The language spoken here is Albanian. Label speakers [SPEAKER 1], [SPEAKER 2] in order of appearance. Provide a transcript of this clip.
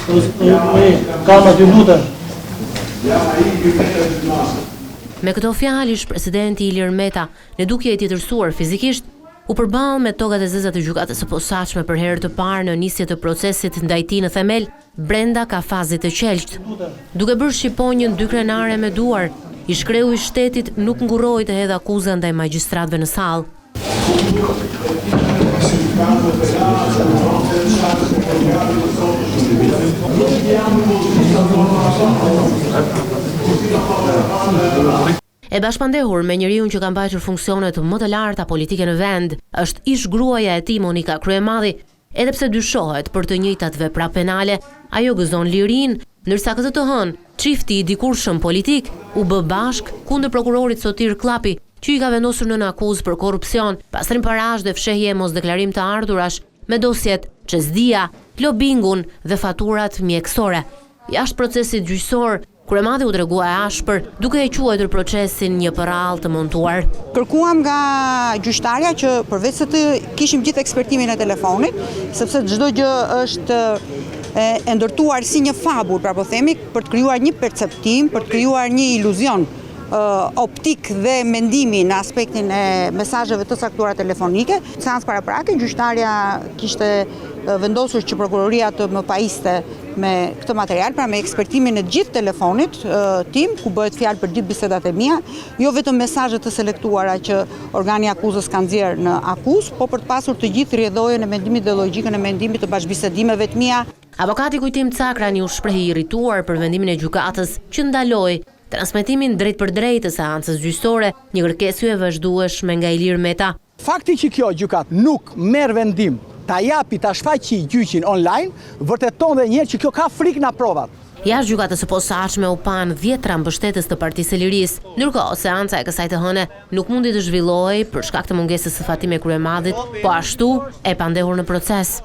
[SPEAKER 1] Kam ju lutem.
[SPEAKER 2] Me këto fjalë ish presidenti Ilir Meta, në dukje i tjetërsuar fizikisht, u përball me togat e zeza të gjykatës së posaçme për herë të parë në nisje të procesit ndaj tij në themel, brenda kafazit të qelqtë. Duke bërë shqiponjën dykrenare me duar, ish-kreu i shtetit nuk ngurroi të hedhë akuza ndaj magjistratëve në sallë. E bashkëpandehur me njeriun që ka mbajtur funksionet më të larta politike në vend, është ish-gruaja e tij Monika Kryemadhi, Edhe pse dyshohet për të njëjtat vepra penale, ajo gëzon lirinë, ndërsa këtë të hënë, çifti i dikurshëm politik u bë bashkë kundër prokurorit Sotir Kllapi, që i ka vendosur nën akuzë për korrupsion, pastrim parash dhe fshehje e mosdeklarim të ardhurash me dosjet Cez-Dia, lobingun dhe faturat mjekësore. Jashtë procesit gjyqësor, Kryemadhi u tregua e ashpër, duke e quajtur procesin një përrallë të montuar.
[SPEAKER 3] Kërkuam nga gjyqtarja që përveç se të kishim gjithë ekspertimin e telefonit, sepse çdo gjë është e ndërtuar si një fabul, pra po themi, për të krijuar një perceptim, për të krijuar një iluzion optik dhe mendimi në aspektin e mesazheve të caktuara telefonike. Seancë paraprake, gjyqtarja kishte vendosur që prokuroria të më pajiste me këtë material, pra me ekspertimin e gjithë telefonit tim, ku bëhet fjalë për gjithë bisedat e mia, jo vetëm mesazhe të selektuara që organi i akuzës ka nxjerrë në akuzë, po për të pasur të gjithë rrjedhojën e mendimit dhe logjikën e mendimit të bashkëbisedimeve të mia.
[SPEAKER 2] Avokati Kujtim Cakrani u shpreh i irrituar për vendimin e gjykatës që ndaloi transmetimin drejtpërdrejt të seancës gjyqësore, një kërkesë kjo e vazhdueshme nga Ilir Meta.
[SPEAKER 4] Fakti që kjo gjykatë nuk merr vendim ta japi ta shfaqi gjyqin online, vërteton dhe njëherë që kjo ka frikë nga provat.
[SPEAKER 2] Jashtë Gjykatës së Posaçme u panë dhjetra mbështetës të Partisë së Lirisë. Ndërkohë, seanca e kësaj të hëne nuk mundi të zhvillohej për shkak të mungesës së Fatime Kryemadhit, po ashtu e pandehur në proces.